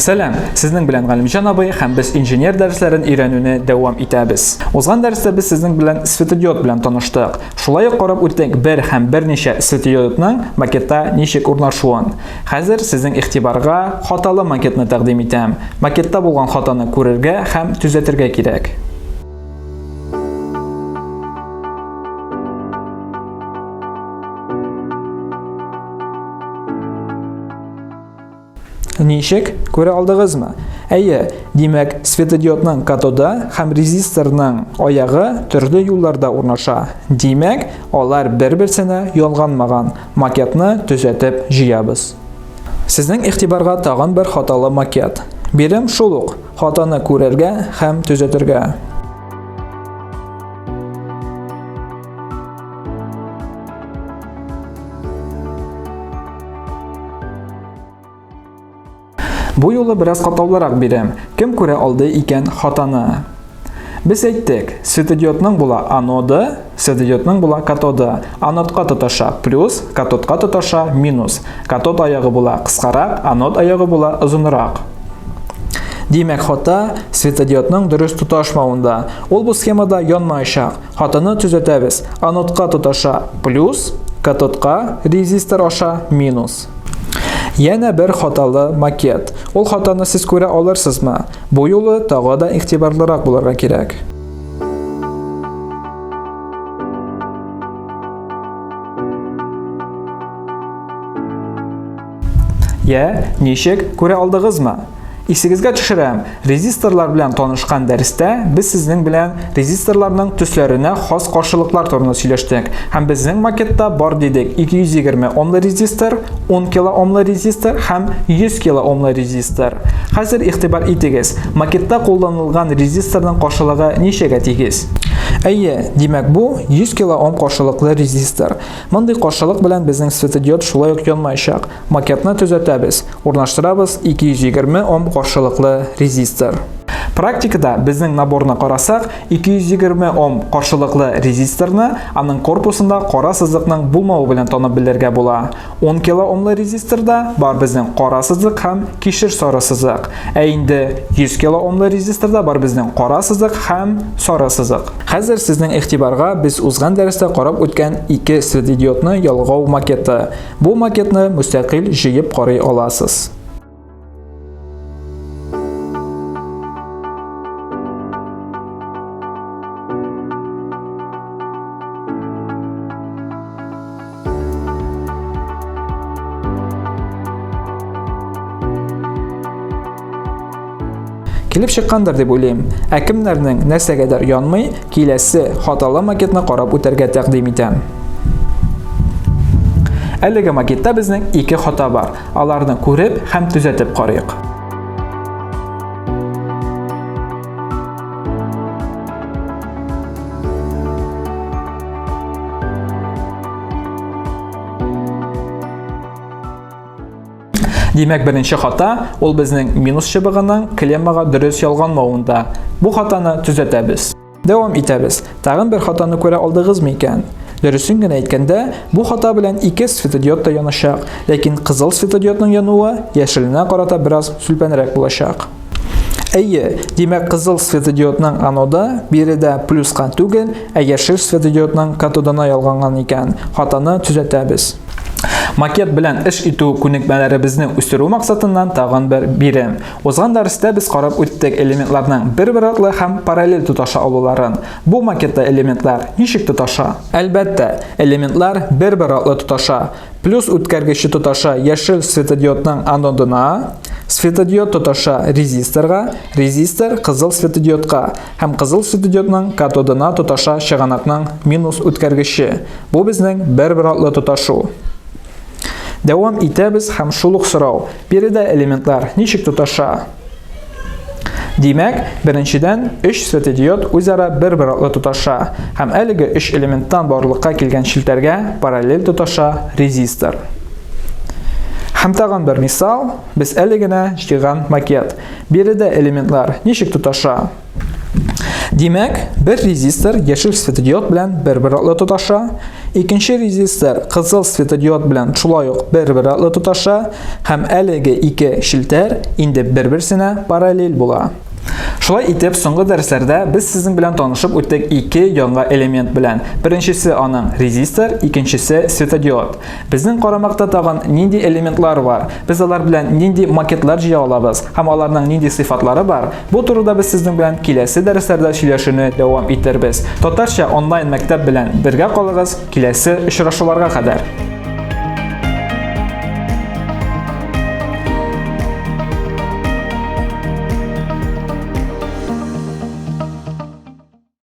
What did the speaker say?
Сәлам, сезнең белән Галимҗан абый һәм без инженер дәресләрен өйрәнүне дәвам итәбез. Узган дәрестә без сезнең белән светодиод белән таныштык. Шулай ук карап үттек бер һәм берничә светодиодның макетта ничек урнашуын. Хәзер сезнең игътибарга хаталы макетны тәкъдим итәм. Макетта булган хатаны күрергә һәм төзәтергә кирәк. Ничек? Күрә алдыгызмы? Әйе, димәк, светодиодның катоды һәм резисторның аягы төрле юлларда урнаша. Димәк, алар бер-берсенә ялганмаган. Макетны төзәтеп җыябыз. Сезнең игътибарга тагын бер хаталы макет. Бирем шул ук, хатаны күрергә һәм төзәтергә. Бу юлы бераз катлаулырак бирем. Кем күрә алды икән хатаны? Без әйттек, светодиодның була аноды, светодиодның була катоды. Анодка тоташа плюс, катодка тоташа минус. Катод аягы була кыскарак, анод аягы була озынрак. Димәк, хата светодиодның дөрес тоташмавында. Ул бу схемада янмаячак. Хатаны төзәтәбез. Анодка тоташа плюс, катодка резистор аша минус. Янә бер хаталы макет. Ул хатаны сез күрә алырсызмы? Бу юлы тагы да игътибарлырак булырга кирәк. Я, ничек, күрә алдыгызмы? Исегезгә төшерәм, резисторлар белән танышкан дәрестә без сезнең белән резисторларның төсләренә хас каршылыклар турында сөйләштек. Һәм безнең макетта бар дидек 220 омлы резистор, 10 килоомлы резистор һәм 100 килоомлы резистор. Хәзер игътибар итегез, макетта кулланылган резисторның каршылыгы ничәгә тигез? Әйе, димәк бу 100 килоом каршылыклы резистор. Мондый каршылык белән безнең светодиод шулай ук янмаячак. Макетны төзәтәбез. Урнаштырабыз 220 Ом каршылыклы резистор. Практикада безнең наборны карасак, 220 Ом каршылыклы резисторны аның корпусында кара сызыкның булмавы белән танып белергә була. 10 килоомлы резисторда бар безнең кара сызык һәм кишер сары сызык. Ә инде 100 килоомлы резисторда бар безнең кара сызык һәм сары сызык. Хәзер сезнең игътибарга без узган дәрестә карап үткән ике светодиодны ялгау макеты. Бу макетны мөстәкыйль җыеп карый аласыз. Килеп чыккандыр дип уйлыйм. Ә кемнәрнең нәрсәгәдер янмый, киләсе хаталы макетны карап үтәргә тәкъдим итәм. Әлеге макетта безнең ике хата бар. Аларны күреп һәм төзәтеп карыйк. Димәк, беренче хата ул безнең минус чыбыгының клеммага дөрес ялганмавында. Бу хатаны төзәтәбез. Дәвам итәбез. Тагын бер хатаны күрә алдыгызмы икән? Дөресен генә әйткәндә, бу хата белән ике светодиод та яначак, ләкин кызыл светодиодның януы яшеленә карата бераз сүлпәнрәк булачак. Әйе, димәк, кызыл светодиодның аноды биредә плюска түгел, ә яшел светодиодның катодына ялганган икән. Хатаны төзәтәбез. Макет белән эш итү күнекмәләребезне үстерү максатыннан тагын бер бирем. Узган дәрестә без карап үттек элементларның бер-бер артлы һәм параллель тоташа алуларын. Бу макетта элементлар ничек тоташа? Әлбәттә, элементлар бер-бер артлы тоташа. Плюс үткәргече тоташа яшел светодиодның анодына, светодиод тоташа резисторга, резистор кызыл светодиодка һәм кызыл светодиодның катодына тоташа чыганакның минус үткәргече. Бу безнең бер-бер атлы тоташу. Дәвам итәбез һәм шул ук сорау. Биредә элементлар ничек тоташа? Димәк, беренчедән, өч светодиод үзара бер-бер артлы тоташа һәм әлеге өч элементтан барлыкка килгән челтәргә параллель тоташа резистор. Һәм тагын бер мисал, без әле генә җыйган макет. Биредә элементлар ничек тоташа? Димәк, бер резистор яшел светодиод белән бер-бер артлы тоташа, икенче резистор кызыл светодиод белән шулай ук бер-бер артлы тоташа һәм әлеге ике челтәр инде бер-берсенә параллель була. Шулай итеп, соңгы дәресләрдә без сезнең белән танышып үттек ике яңа элемент белән. Беренчесе аның резистор, икенчесе светодиод. Безнең карамакта тагын нинди элементлар бар? Без алар белән нинди макетлар җыя алабыз һәм аларның нинди сыйфатлары бар? Бу турыда без сезнең белән киләсе дәресләрдә сөйләшүне дәвам итербез. Татарча онлайн мәктәп белән бергә калыгыз, киләсе очрашуларга кадәр.